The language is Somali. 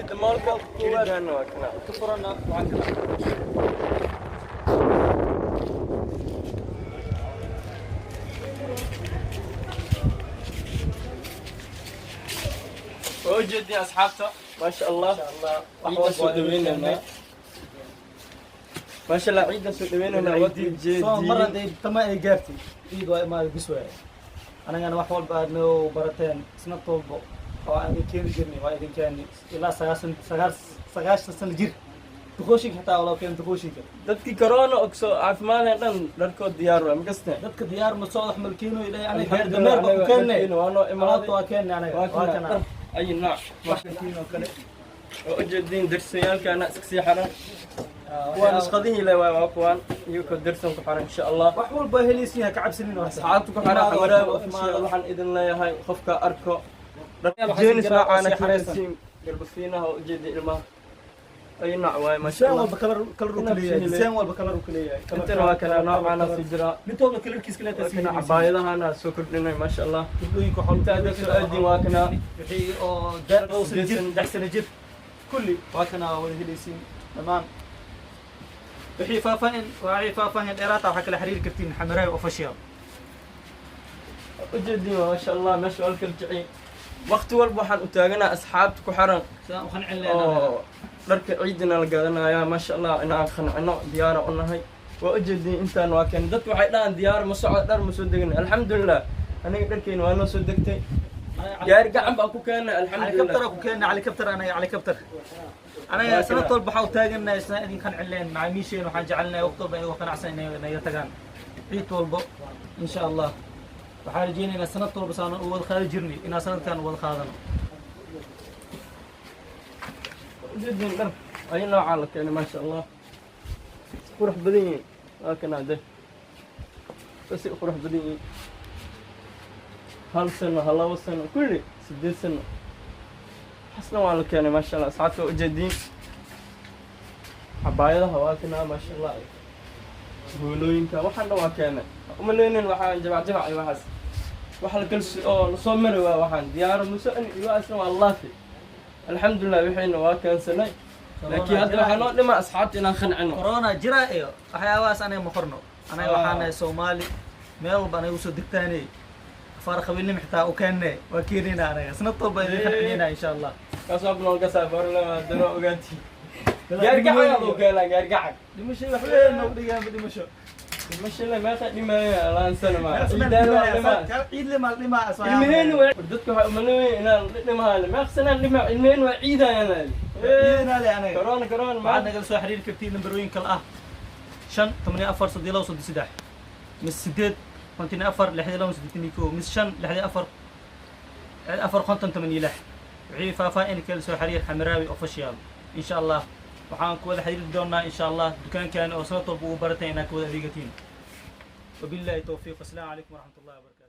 Iridda mall-ka iriddaana waa kana. Ka furana waa kana. Waa ujeedin, asxaabta, maasha Allah. Insha Allah. Ciidda soo dhaweynaynaa, maasha Allah, ciidda soo dhaweynaynaa, waad Soo mar ujeediin. Hadday tama ay gaartay, ciid waa imaada bis waaye. Anagana wax walba aad noo barateen, isna walbo oo aan idin keeni jirnay waa idin keeni, ilaa 90, 90 sano jir duqooshinka xitaa waa loo keeni duqooshinka. Dadkii corona ogso caafimaadeen dhan dharkood diyaar waa makaste. Dadka diyaar ma soo wax malkeeno ilaahay anaga Alxamdulillah, dameer ba ku anaga keennay. dharkiina waa noo imaaday. Alaabta waa keennay anaga. Waa waa kana kana dhar ay nooc. Wax oo kale. Waa ujeediin, darsayaalkaana iska sii xaran. Kuwaan nashqadihii le waay, waa kuwaan iyagoo darsan ku xaran, insha Allah. Wax walba helaysiin, ha ka cabsanin horta. Asxaabta ku xaran Imaada, Xamaraawi imaada. Official, waxaan idin leeyahay qofka arko Waxaa jenis sii jira oo noocaana sii xareysan. keensiin garbafiinaha oo ujeeda ilmaha ay nooc waaye, maasha Design Allah. walba kalar kalar uu Inaad kaleeyahay. sii Design walba kalar uu kaleeyahay. Intana waa kana noocaana sii jira. Mid walba kalarkiis kale Waa sii kana helaysiin. Cabaayadahana soo kordhinay, maasha Allah. Gabdhooyinka waxaa Inta hadda soo aadin waa kana. Wixii oo 2 sano jir, 8. 3 sano jir, kulli waa kana, waa wada helaysiin dhammaan. Wixii faahfaahin dheeraad ah waxaa kala xiriiri kartiin Xamaraawi Official. Ujeedin, maasha Allah, meesha waa la kala jeciyey. Waqti walba waxaan u taaganaa asxaabta ku xaran Sidaan u qancin leynaa. oo dharka ciidina la gadanayaa, maasha Allah, inaan qancino diyaara u nahay. Waa ujeedin, intaan waa keen. Dadku waxay dhahaan diyaar ma socdo, dhar ma soo degin. Alxamdulilah, aniga dharkeyna waa noo soo degtay, gaari gacan baa ku keenay, Helicopter alxamdulilah. Ku keenna helicopter anaga, helicopter anaga. Waa Sanad kana. walba waxaa u taagannahay isna idin qancin leen macaamiisheen. Waxaan jecelnahay waqti walba inagoo qanacsan inay naga tagaan ciid walbo, insha Allah. Waxaan rajeynaynaa sanad walba saanan u wada qaadi jirnay inaan sanadkan u wada qaadano. Ujeedin, dhar ay noocaa la keenay, maasha Allah, qurux badan yihiin. Waa kana de, basi qurux badan yihiin. 1 sano ha, 2 sano, kulli 8 sano xasna waa la keenay, maasha Allah. Asxaabta, waa ujeediin, cabaayadaha waa kana, maasha Allah. Hoolooyinka waxaan dhan waa keenay. Umaleynin waxaan jabac jabac iyo waxaas wax la kala oo lasoo mari waa waxaan diyaaro muso-an iyo waxaasna waa laafi. Alxamdulilah, wixiina waa keensanay, laakiin hadda waxaa noo dhima asxaabta inaan qancino. Corona jira iyo waxyaabahaas anaga ma qorno anaga. Waxaa nahay Soomaali, meel walba anaga usoo degtaanay, afaar qabiilnimo xitaa u keenne, waa keenayna anaga sanad walba idin qancinayna, insha Allah. Kaas waa nool kasaa barle haddana ogaanti gaargacan loo keenaa, gaargacan. Dhimasho wax weyn noogu dhigaanba dhimasho. Dhimasho le meeqa dhimaya laansana ma ciidaan waa dhimaa. Ciid le maal dhimaa. Ilmaheen waa dadka waxay umaleeyeen inaan dhimahayno, meeq sanaan dhima, ilmaheen waa ciidayaan. Ciidanaale anaga. Corona, corona. Waxaad ma nagala soo xiriiri kartiin nambarooyin kale ah: 5 84 32 33, mis 8 54 62 81, mis 5 64 64 50 86. Wixii faahfaahin kala soo xiriir Xamaraawi Official, insha Allah. Waxaan ku wada xiriiri doonaa, insha Allah, dukaankan oo sanad walba ugu baratay inaad ka wada adeegatiin. Wabillahi towfiiq, asalaamu calaykum waraxmat ullahi wabarakatu.